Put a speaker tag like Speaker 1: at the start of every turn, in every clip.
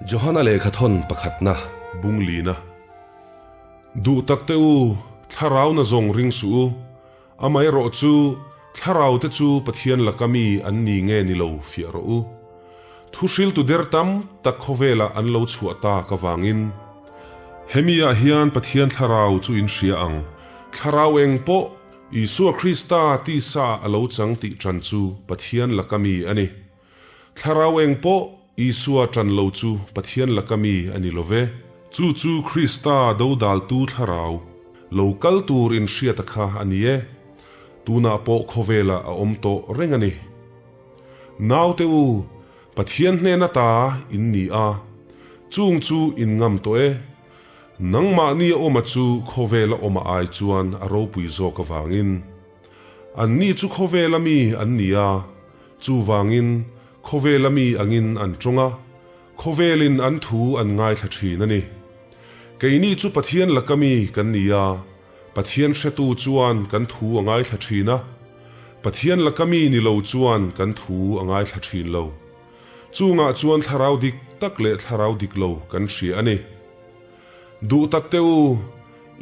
Speaker 1: Johana lehkhathawn pakhatna bung lina. Duh tak te u, thlarau na zawng ring suh u. Amaherawh chu, thlarau te chu Pathian laka mi an ni nge ni lo fiah rawh u. Thuhriltu der tam tak khawvelah an lo chhuah tak avangin. Hemi ah hian Pathian thlarau chu in hria ang. Thlarau eng pawh Isua Krista tisa a lo chang tih ṭan chu Pathian laka mi a ni. Thlarau eng pawh Isua ṭan lo chu Pathian laka mi a ni lo ve. Chu chu Krista dodaltu thlarau lo kal tur inhriata kha a ni e. Tunah pawh khawvelah a awm tawh reng a ni. Naute u, Pathian hnena ta in ni a, chung chu in ngam tawh e. Nangmahni a awma chu khawvela awma ai chuan a ropui zawk avangin. Anni chu khawvela mi an ni a, chuvangin khawvela mi angin an tawng a, khawvelin an thu an ngaithla thin a ni. Keini chu Pathian laka mi kan ni a, Pathian hretu chuan kan thu a ngaithla thin a, Pathian laka mi ni lo chuan kan thu a ngaithla thin lo. Chungah chuan thlarau dik tak leh thlarau dik lo kan hria a ni. Duh tak teh u,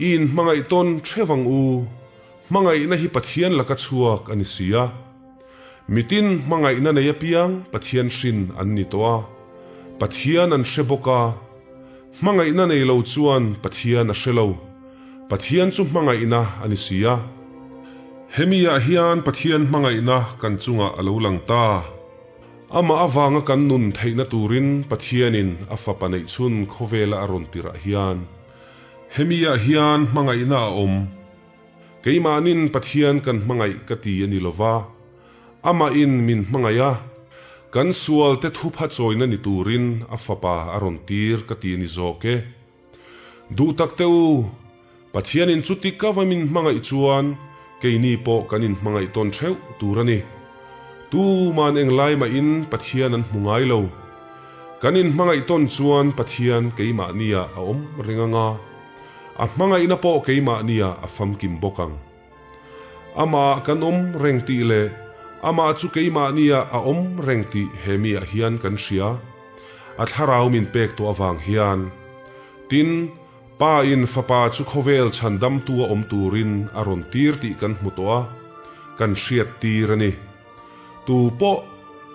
Speaker 1: i inhmangaih tawn hrevang u, Hmangaihna hi Pathian laka chhuak a ni si a. Mitin hmangaihna nei apiang Pathian hrin an ni tawh a, Pathian an hre bawk a. Hmangaihna nei lo chuan Pathian a hre lo, Pathian chu hmangaihna a ni si a. Hemi-ah hian Pathian hmangaihna kan chungah a lo lang ta. Amah avanga kan nun theihna turin Pathianin a Fapa neihchhun khawvela a rawn tirah hian hemi-ah hian hmangaihna a awm. Keimahnin Pathian kan hmangaih ka ti a ni lo va, amahin min hmangaih a, kan sualte thupha chawina ni turin a Fapa a rawn tir ka ti a ni zawk e. Duh tak teh u, Pathianin chuti ka va min hmangaih chuan keini pawh kan inhmangaih tawn theuh tur a ni. Tuman englai mahin Pathian an hmu ngai lo. Kan inhmangaih tawn chuan Pathian keimahniah a awm reng anga. A hmangaihna pawh keimahnia a famkim bawk ang. Amah kan awm reng tih leh amah chu keimahnia a awm reng tih he miah hian kan hria. A thlarau min pek tawh avang hian. Tin, Pa in Fapa chu khawvel chhandamtu a awm turin a rawn tir tih kan hmu tawh a, kan hriat tir a ni. Tu pawh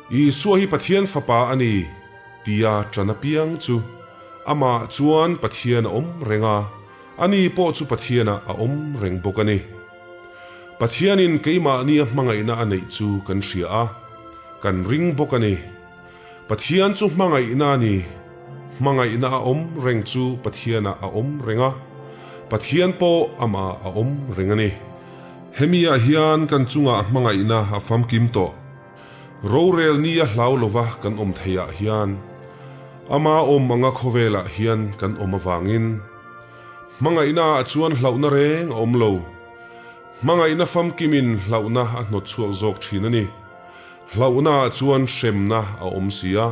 Speaker 1: Isua hi Pathian Fapa a ni tia ṭan apiang chu amah chuan Pathian a awm reng a, ani pawh chu Pathianah a awm reng bawk a ni. Pathianin keimahni a hmangaihna a neih chu kan hria a, kan ring bawk a ni. Pathian chu hmangaihna a ni. Hmangaihna a awm reng chu Pathianah a awm reng a, Pathian pawh amah a awm reng a ni. Hemi-ah hian kan chungah hmangaihna a famkim tawh. Rorel ni a hlau lova kan awm theiah hian ama awm anga khawvelah hian kan awm avangin hmangaihnaah chuan hlauhna reng a awm lo. Hmangaihna famkimin hlauhna a hnawt chhuak zawk thin a ni. Hlauhnaah chuan hremna a awm si a,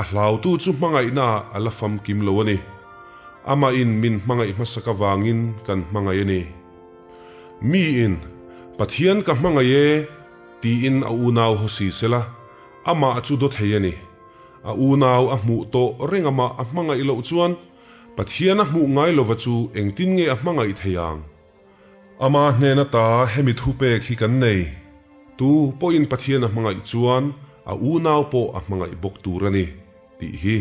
Speaker 1: a hlautu chu hmangaihnaah a la famkim lo a ni. Amahin min hmangaih hmasak avangin kan hmangaih a ni. Miin, Pathian ka hmangaih e, tiin a unau haw si sela, amah chu daw thei a ni. A unau a hmuh tawh reng amah a hmangaih loh chuan Pathian a hmuh ngai lova chu engtin nge a hmangaih thei ang? Ama hnena ta hemi thupek hi kan nei. Tu pawhin Pathian a hmangaih chuan a unau pawh a hmangaih bawk tur a ni, tih hi.